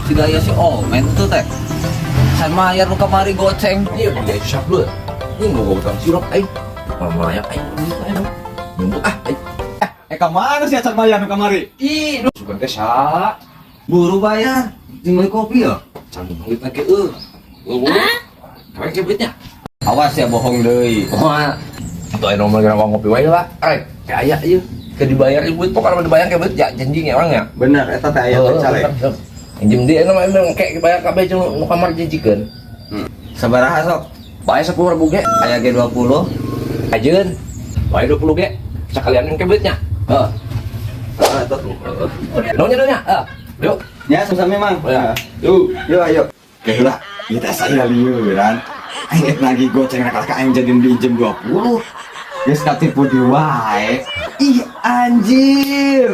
Si gaya si Omen tuh teh. Can mayar nu kamari goceng. Iya, dia siap lu. Ini mau utang sirop aing. Mau melayak aing. Nyumbut ah aing. Eh, ka mana sih acan mayar nu kamari? Ih, nu sugan teh sa. Buru bayar. Jeung beli kopi ya. Can duit lagi eueuh. Eueuh. Kapan ke duitnya? Awas ya bohong deui. Wah, atau aya nomor gara ngopi wae lah. Rek, kayak aya ieu. Ke dibayar ibu pokoknya mah dibayar kayak duit ya janji orang ya. Bener, eta teh aya teh cale. Injem dia nama emang kayak dibayar kabeh jeung nu kamar janjikeun. Sabaraha sok? Bae 10.000 ge. Aya ge 20. Ajeun. Bae 20 ge. Sekalian yang duitnya. Heeh. Heeh, tuh. Nonya nonya. Heeh. Yuk. Ya, sami Mang. Ya. Yuk. Yuk, ayo. Geus lah, kita saya lieuran. Aing rek nagih goceng nak ka aing jadi diinjem 20. Geus katipu di wae. Ih, anjir.